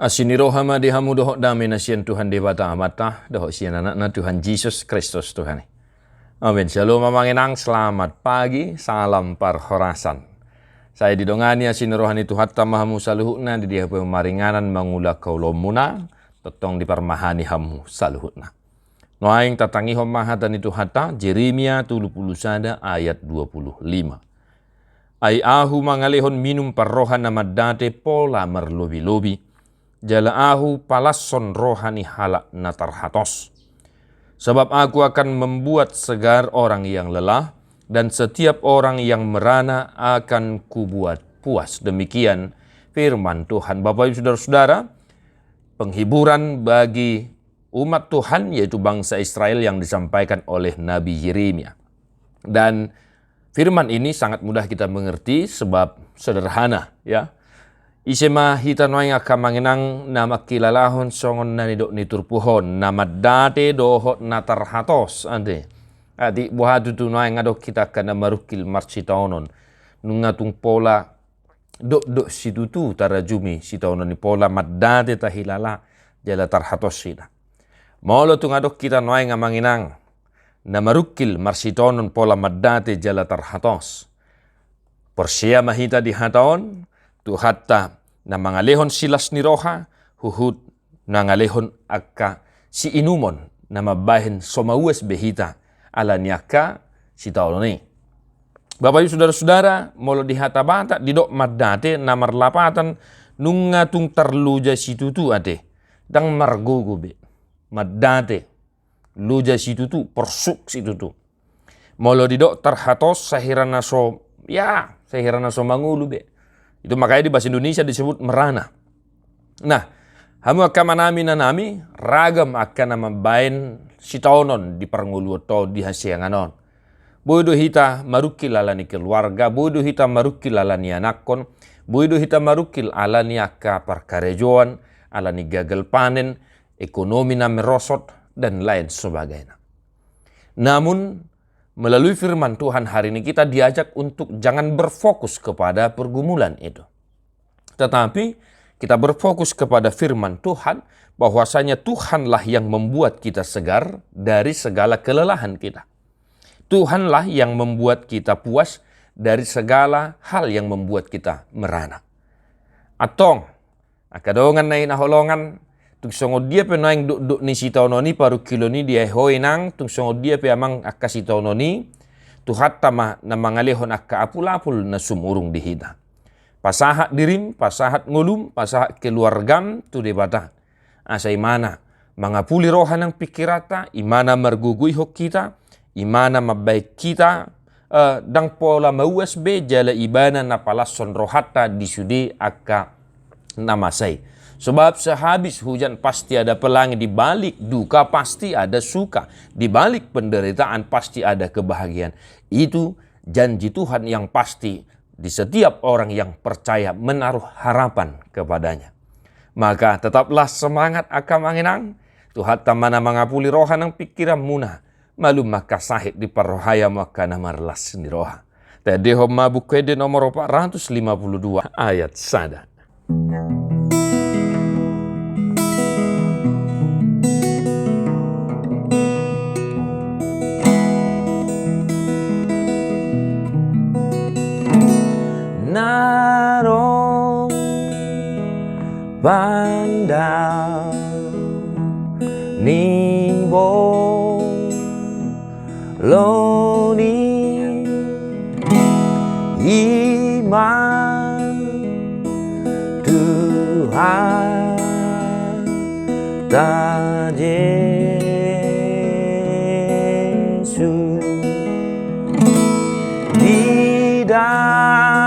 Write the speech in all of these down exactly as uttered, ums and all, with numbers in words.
Asi ni roha ma di hamu dohot dame na sian Tuhan Debata Amanta, dohot sian Anakna Tuhan Jesus Kristus Tuhan i. Amin. Shalom amang inang, selamat pagi, salam parhorasan. Sai didongani asi ni roha ni Tuhanta ma hamu saluhutna, di dia pe maringanan mangula angka ulaonmuna, tongtong diparmahani hamu saluhutna. Nuaeng tatangihon ma hata ni Tuhanta, Jeremia tolu pulu sada ayat dua pulu lima. Ai ahu mangalehon minum parroha na mandate pola marlobi-lobi, jala ahu palashon roha ni halak na tarhatos. Sebab aku akan membuat segar orang yang lelah, dan setiap orang yang merana akan kubuat puas. Demikian firman Tuhan. Bapak Ibu Saudara-saudara, penghiburan bagi umat Tuhan, yaitu bangsa Israel yang disampaikan oleh Nabi Yeremia. Dan firman ini sangat mudah kita mengerti sebab sederhana, ya. Ise ma hita nuaeng angka amang inang na mangkilalahon songon na nidok ni turpuk on, na mandate dohot na tarhatos, ate. Atik boha tutu nuaeng adong hita angka na marungkil marsitaonon. Nunga tung pola dokdok situtu tarajumi sitaonon i, pola mandate tahilala jala tarhatos hita. Molo tung adong hita nuaeng amang inang na marungkil marsitaonon pola mandate jala tarhatos, porsea ma hita di hata on, Tuhanta na mangalehon silas ni roha, huhut na mangalehon angka siinumon na mambahen so mauas be hita ala ni angka sitaonon i. Bapak Ibu Saudara-saudara, molo di hata Batak didok mandate na marlapatan nunga tung tarloja situtu, ate. Ndang margogo be. Mandate, loja situtu, porsuk situtu. Molo didok tarhatos, sahira na so, ya, sahira na so mangolu be. Itu makanya di bahasa Indonesia disebut merana. Nah, hamu angka amanami, inanami, ragam angka na mambahen sitaonon di parngoluonta on, di hasiangan on. Boi do hita marungkil ala ni keluarga, boi do hita marungkil ala ni anakkon, boi do hita marungkil ala ni angka parkarejoan, ala ni gagal panen, ekonomi na merosot, dan lain sebagainya. Namun, melalui firman Tuhan hari ini kita diajak untuk jangan berfokus kepada pergumulan itu. Tetapi kita berfokus kepada firman Tuhan, bahwasanya Tuhanlah yang membuat kita segar dari segala kelelahan kita. Tuhanlah yang membuat kita puas dari segala hal yang membuat kita merana. Antong, angka dongan na hinaholongan, tung songon dia pe nuaeng dokdok ni sitaonon i, parungkilon i di ahu inang, tung songon dia pe amang angka sitaonon i, Tuhanta ma na mangalehon angka apul-apul na sumurung di hita. Pasahat dirim, pasahat ngolum, pasahat keluargam tu Debata. Asa Ibana mangapuli roha nang pingkiranta, Ibana margogoihon hita, Ibana mambahen hita, eh, ndang pola mauas be, jala Ibana na palashon rohanta di sude angka na masa i. Sebab sehabis hujan pasti ada pelangi, di balik duka pasti ada suka, di balik penderitaan pasti ada kebahagiaan. Itu janji Tuhan yang pasti di setiap orang yang percaya menaruh harapan kepada-Nya. Maka tetaplah semangat angka amang inang, Tuhanta ma na mangapuli roha nang pingkiranmuna, malum ma angka sahit, diparrohai hamu angka na marlas ni roha. Taendehon ma Buku Ende nomor empat ratus lima puluh dua ayat sada. Na ro pandal ni bo loni, ima Tuhanta Jesus. Di dalam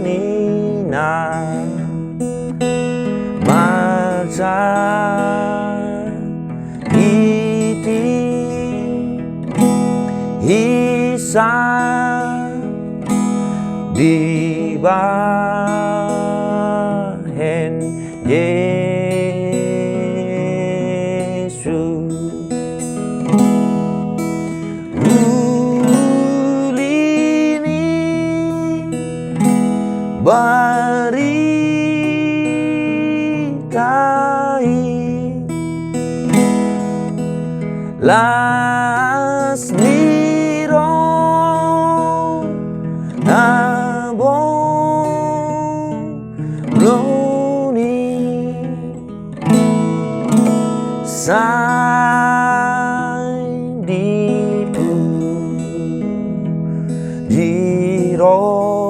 ni na masa iti hisa dibahen Jesus. Uli ni bari Las ni roha bolon i, sai dipuji rohangki.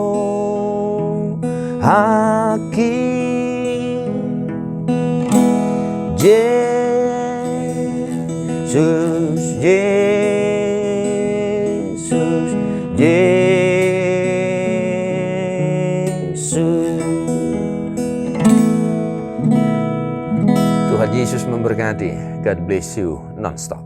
Jesus, Jesus, Jesus. Tuhan Yesus memberkati. God bless you nonstop.